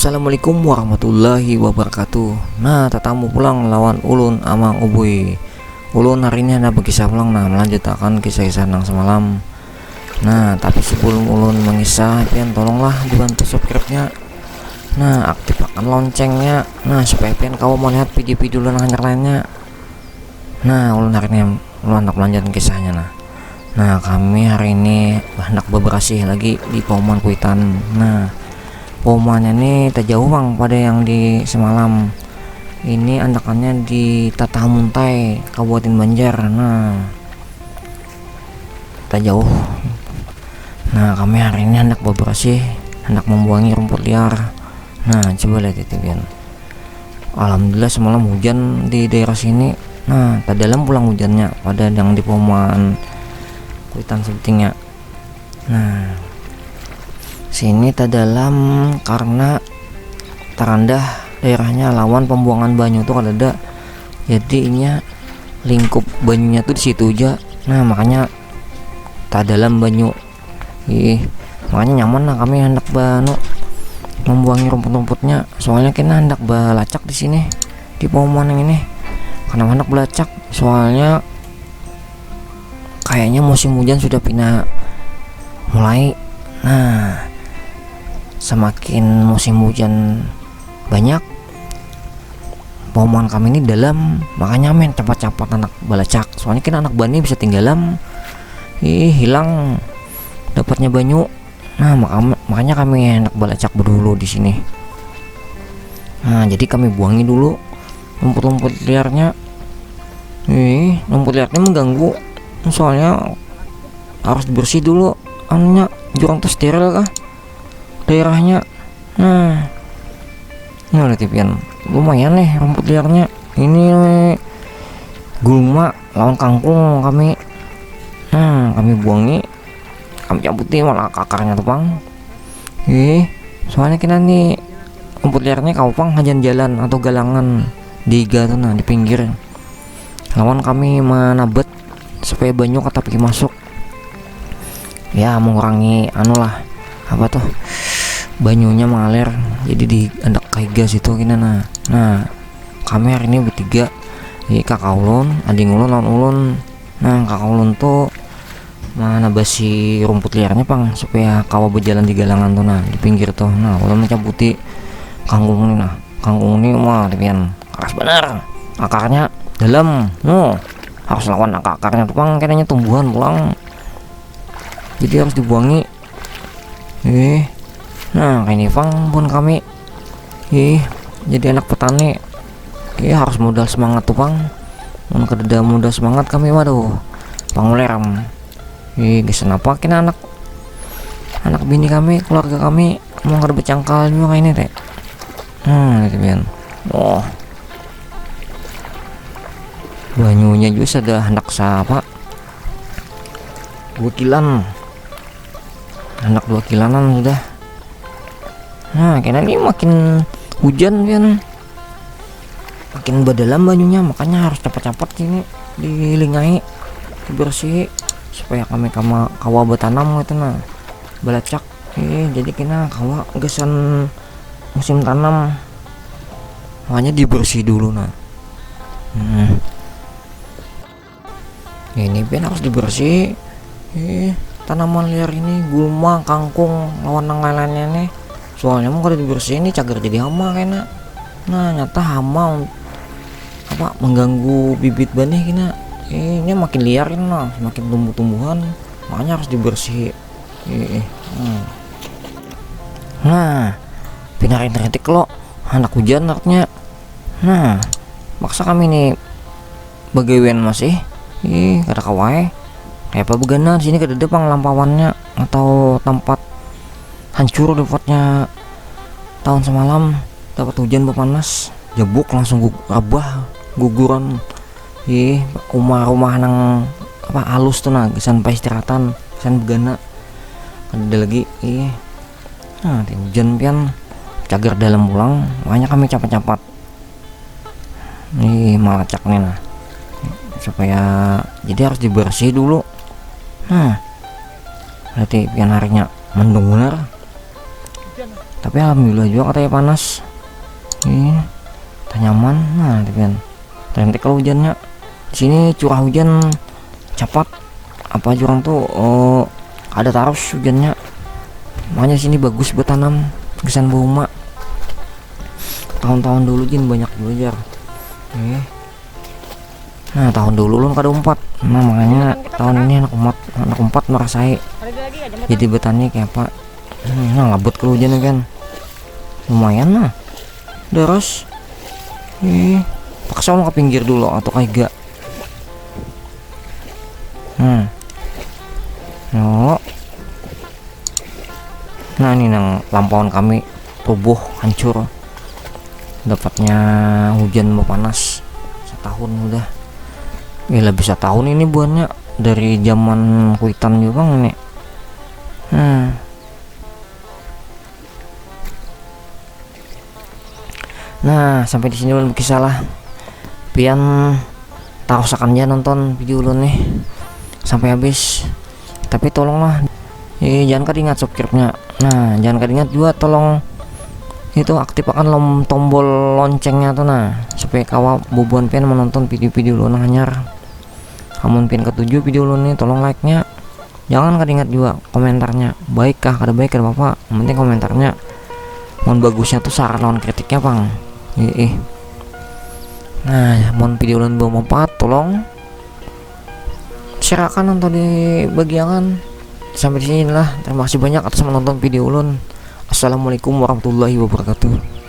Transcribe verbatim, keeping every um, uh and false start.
Assalamualaikum warahmatullahi wabarakatuh. Nah, tatamu pulang lawan ulun, Amang Ubui. Ulun hari ini handak bakisah pulang, nah, melanjutakan kisah-kisah nang semalam. Nah, tapi sebelum ulun mengisah, pian tolonglah dibantu subscribe-nya. Nah, aktifkan loncengnya. Nah, supaya pian kawa melihat video-video ulun hanyar lainnya. Nah, ulun hari ini, ulun handak melanjutkan kisahnya, nah. Nah, kami hari ini handak beberasih lagi di Pauman Kuitan. Nah, paumannya ni tajauh pang pada yang di semalam. Ini andakannya di Tatamuntai, Kabupaten Banjar. Nah, tajauh. Nah, kami hari ini handak beberasih, handak membuangi rumput liar. Nah, coba lihat itu, pian. Alhamdulillah, semalam hujan di daerah sini. Nah, tadalam pulang hujannya pada yang di Pauman Kuitan sebutingnya. Nah, sini tadalam karena tarandah daerahnya lawan pembuangan banyu tu kadada. Jadi inya lingkup banyunya tu di situ aja. Nah, makanya tadalam banyu. Ih, makanya nyaman lah kami handak ba-, anu, membuangi rumput-rumputnya. Soalnya kena handak balacak di sini, di Pauman yang ini. Kenapa handak balacak? Soalnya kayaknya musim hujan sudah pina mulai. Nah, semakin musim hujan banyak, Pauman kami ini dalam, makanya men cepat-cepat anak balacak. Soalnya kena anak bani bisa tinggalam, ih, hilang dapatnya banyu. Nah, maka-, makanya kami handak balacak dulu di sini. Nah, jadi kami buangi dulu rumput-rumput liarnya. Ih, rumput liarnya mengganggu. Soalnya harus bersih dulu anunya, jurang tuh steril kah daerahnya. Nah, nah, lihat pian, lumayan nih rumput liarnya. Ini gulma lawan kangkung kami. Nah, kami buangi, kami cabuti malah akarnya tuh pang. Ih, soalnya kena nih rumput liarnya kawa pang hajan jalan atau galangan di iga tuh, nah, di pinggir. Lawan kami manabat supaya banyu katapiki masuk, ya, mengurangi anu lah, apa tuh, banyunya mengalir. Jadi di andak kaiga situ kena, nah. Nah, kami hari ini bertiga, jadi kakak ulun, ading ulun, lawan ulun. Nah, kakak ulun tuh manabasi rumput liarnya pang supaya kawa berjalan di galangan tuh, nah, di pinggir tuh. Nah, ulun mencabuti kangkung ini, nah, kangkung ini, wah, pian, keras benar akarnya, dalam, no, harus lawan akar-akarnya tuh pang, kayaknya tumbuhan pulang, jadi harus dibuangi. Eh, nah, kayak ini pang pun kami, eh, jadi anak petani, eh, harus modal semangat tuh pang. Mun kadada modal semangat kami, waduh, panguleram. Eh, gasan apa kena anak, anak bini kami, keluarga kami, mau kada bercangkal juga kayak ini teh. Hmm, gitu pian. Oh, banyunya juga sudah hendak siapa, dua kilan, hendak dua kilanan sudah. Nah, kena ini makin hujan pian, makin berdalam banyunya, makanya harus cepat-cepat sini dilingai, dibersihi, supaya kami kama kawa bertanam gitu, nah, balacak. Eh, jadi kena kawa gasan musim tanam, makanya dibersih dulu, nah. Hmm. Ini pian harus dibersih. Eh, tanaman liar ini, gulma, kangkung, lawan nang lain-lainnya nih. Soalnya mau kada dibersih ini cagar jadi hama kena. Nah, nyata hama un-, apa, mengganggu bibit banih kena. Eh, ini makin liar ini, nah, semakin tumbuh-tumbuhan, makanya harus dibersih. Eh, eh. Hmm. Nah, pinarin rintik lo, anak hujan anaknya. Nah, maksa kami nih bagawian masih. Ih, kada kawa eh. Kayak apa begana di sini, kada ada pang lampawannya atau tempat hancur dapatnya tahun semalam, dapat hujan bepanas, jebuk langsung gug-, rabah, guguran. Ih, rumah-rumah nang apa, alus tuh, nah, gasan paistirahatan, gasan begana. Kada ada lagi. Ih. Nah, hujan pian, cagar dalam pulang, makanya kami capat-capat. Ih, malacak nih, nah. Supaya, jadi harus dibersih dulu. Nah, berarti pian harinya mendung benar. Tapi alhamdulillah juga katanya panas. Ih, tah nyaman. Nah, tapi kan terentek kalau hujannya. Di sini curah hujan capat. Apa jurang tuh, oh, ada terus hujannya. Makanya sini bagus buat tanam, kesan bau mak. Tahun-tahun dulu jin banyak juga jar. Oke. Nah, tahun dulu ulun kada umpat. Nah, makanya tahun ini anak umpat, anak umpat merasai. Jadi bertani kayak apa? Hmm, nah, labut kalau hujan kan. Lumayan lah. Terus, eh, paksa mau ke pinggir dulu atau kaiga. Hmm. Yo. Nah, ini nang lampauan kami rubuh, hancur. Dapatnya hujan panas setahun udah. Ya, lebih setahun ini buannya, dari zaman kuitan juga bang ini. Hmm. Nah, sampai di sini ulun berkisah lah. Pian tarusakan aja nonton video ulun nih sampai habis. Tapi tolonglah, eh, jangan kada ingat subscribe-nya. Nah, jangan kada ingat juga tolong itu aktifkan lom tombol loncengnya tuh nah, supaya kawa bubuhan pian menonton video-video ulun hanyar. Amun pian ketuju video ulun nih, tolong like-nya. Jangan kada ingat juga komentarnya, baik kah kada baik kada apa-apa, yang penting komentarnya. Mun bagusnya tuh saran lawan kritiknya pang. Ih, ih. Nah, mun video ulun bermanfaat, tolong share-akan atau dibagiakan. Sampai di sini lah. Terima kasih banyak atas menonton video ulun. Assalamualaikum warahmatullahi wabarakatuh.